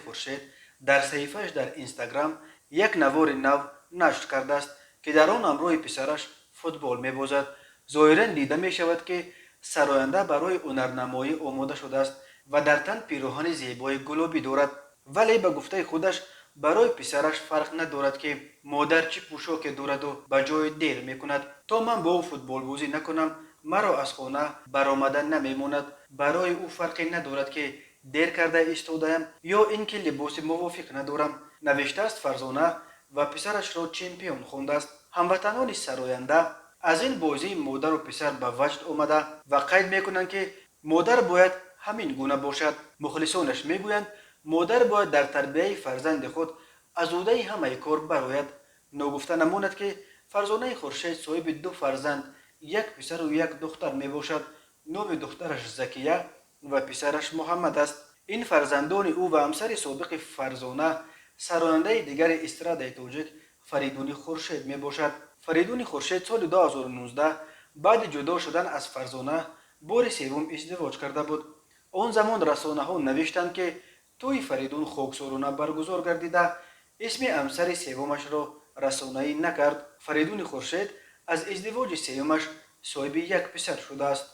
Хуршед дар саҳифааш дар Инстаграм як навори нав нашр кардааст, ки дар он ҳамроҳи писараш футбол мебозад. Зоҳиран дида мешавад, ки сароянда барои ҳунарнамоӣ омода шудааст ва дар тан пироҳани зебои гулобӣ дорад. Вале ба гуфтаи худаш, барои писараш фарқ надорад, ки модар чӣ пӯшоке дораду ба ҷое дер мекунад. То ман бо ӯ футболбозӣ накунам, маро аз хона баромада намемонад. Барои ӯ фарқе надорад, ки дер карда истодаям ё ин ки либоси мувофиқ надорам, навиштааст Фарзона ва писарашро чемпион хондааст. Ҳамватанони сароянда аз ин бозии модару писар ба ваҷд омада ва қайд мекунанд, ки модар бояд ҳамин гуна бошад. Мухлисонаш мегӯянд, модар бояд дар тарбияи фарзанди худ аз ӯҳдаи ҳамаи кор барояд. Ногуфта намонад, ки Фарзонаи Хуршед соҳиби ду фарзанд, як писару як духтар мебошад. Номи духтараш Закия ва писараш Муҳаммад аст. Ин фарзандони ӯ ва ҳамсари собиқи Фарзона, сарояндаи дигари эстрадаи тоҷик Фаридуни Хуршед мебошад. Фаридуни Хуршед соли 2019 баъди ҷудо шудан аз Фарзона бори севум издивоҷ карда буд. Он замон расонаҳо навиштанд, ки тӯи Фаридун хоксорона баргузор гардида, исми ҳамсари севумашро расонаӣ накард. Фаридуни Хуршед аз издивоҷи сеюмаш соҳиби як писар шудааст.